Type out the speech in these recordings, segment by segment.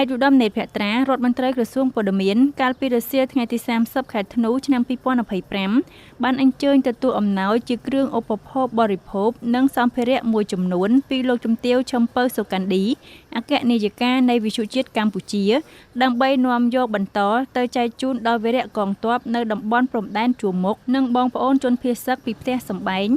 ឯកឧត្តមនេតភក្ត្រារដ្ឋមន្ត្រីក្រសួងព័ត៌មានកាលពីរសៀលថ្ងៃទី30ខែធ្នូឆ្នាំ2025បានអញ្ជើញទទួលអំណោយជាគ្រឿងឧបភោគបរិភោគនិងសម្ភារៈមួយចំនួនពីលោកជំទាវឈឹមពៅសុកណ្ឌីអគ្គនាយិកានៃវិទ្យុជាតិកម្ពុជាដើម្បីនាំយកបន្តទៅចែកជូនដល់វីរៈកងទ័ពនៅតំបន់ព្រំដែនជួរមុខនិងបងប្អូនជនភៀសសឹកពីផ្ទះសម្បែង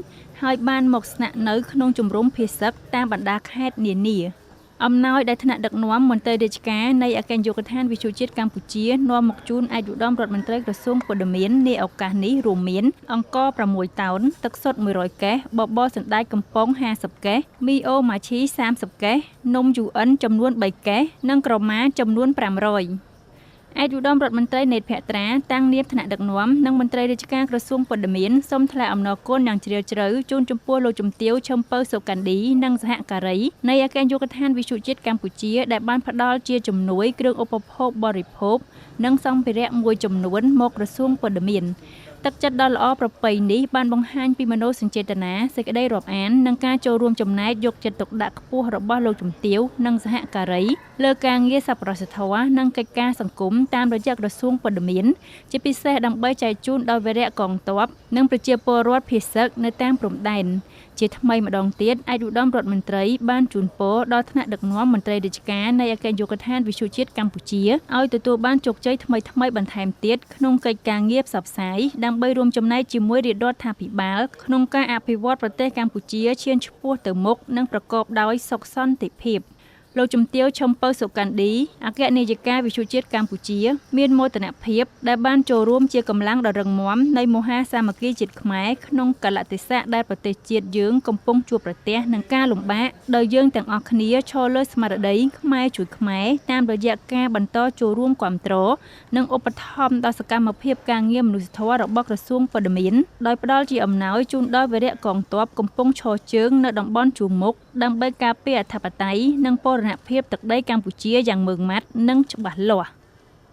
ហើយបានមកស្នាក់នៅក្នុងជំរំភៀសសឹកតាមបណ្ដាខេត្តនានា។ អំណោយដែលថ្នាក់ដឹកនាំមន្ត្រីរាជការនៃអគ្គនាយកដ្ឋានវិទ្យុជាតិកម្ពុជានាំមកជូនឯកឧត្តមរដ្ឋមន្ត្រីក្រសួងព័ត៌មាននាឱកាសនេះរួមមានអង្ករ6តោនទឹកសុទ្ធ100កេសបបរសណ្តែកកំប៉ុង50កេសមីអូម៉ាឈី30កេសនំយូអិនចំនួន3កេសនិងក្រមាចំនួន500ឯកឧត្តមរដ្ឋមន្ត្រីនេតភក្ត្រាតាំងនាមថ្នាក់ដឹកនាំនិងមន្ត្រីរាជការក្រសួងព័ត៌មានសូមថ្លែងអំណរគុណយ៉ាងជ្រាលជ្រៅជូនចំពោះលោកជំទាវឈឹមពៅសុកណ្ឌីនិងសហការីនៃអគ្គនាយកដ្ឋានវិទ្យុជាតិកម្ពុជាដែលបានផ្ដល់ជាជំនួយគ្រឿងឧបភោគបរិភោគនិងសម្ភារៈមួយចំនួនមកក្រសួងព័ត៌មានទឹកចិត្តដ៏ល្អប្រពៃនេះបានបង្ហាញពីមនោសញ្ចេតនាសេចក្តីរាប់អាននិងការចូលរួមចំណែកយកចិត្តទុកដាក់ខ្ពស់របស់លោកជំទាវនិងសហការីលើការងារសប្បុរសធម៌និងកិច្ចការសង្គមតាមរយៈក្រសួងព័ត៌មានជាពិសេសដើម្បីចែកជូនដល់វីរៈកងទ័ពនិងប្រជាពលរដ្ឋភៀសសឹកនៅតាមព្រំដែនជាថ្មីម្ដងទៀតឯកឧត្តមរដ្ឋមន្ត្រីបានជូនពរដល់ថ្នាក់ដឹកនាំមន្ត្រីរាជការនៃអគ្គនាយកដ្ឋានវិទ្យុជាតិកម្ពុជាឲ្យទទួលបានជោគជ័យថ្មីៗបន្ថែមទៀតក្នុងកិច្ចការងារផ្សព្វផ្សាយដើម្បីរួមចំណែកជាមួយរាជរដ្ឋាភិបាលក្នុងការអភិវឌ្ឍប្រទេសកម្ពុជាឈានឆ្ពោះទៅមុខនិងប្រកបដោយសុខសន្តិភាព។ លោកជំទាវឈឹមពៅសុកណ្ឌីអគ្គនាយិកាវិទ្យុជាតិកម្ពុជាមានមោទនភាពដែលបានចូលរួមជាកម្លាំងដ៏រឹងមាំនៃមហាសាមគ្គីជាតិខ្មែរក្នុងកាលៈទេសៈដែលប្រទេសជាតិយើងកំពុងជួបប្រទះនឹងការលំបាកដោយយើងទាំងអស់គ្នាឈរលើស្មារតីខ្មែរជួយខ្មែរតាមរយៈការបន្តចូលរួមគាំទ្រនិងឧបត្ថម្ភដល់សកម្មភាពការងារមនុស្សធម៌របស់ក្រសួងព័ត៌មានដោយផ្ដល់ជាអំណោយជូនដល់វីរៈកងទ័ពកំពុងឈរជើងនៅតំបន់ជួរមុខដើម្បីការពារអធិបតេយ្យនិងបូរណភាពទឹកដីកម្ពុជាយ៉ាងម៉ឺងម៉ាត់និងច្បាស់លាស់។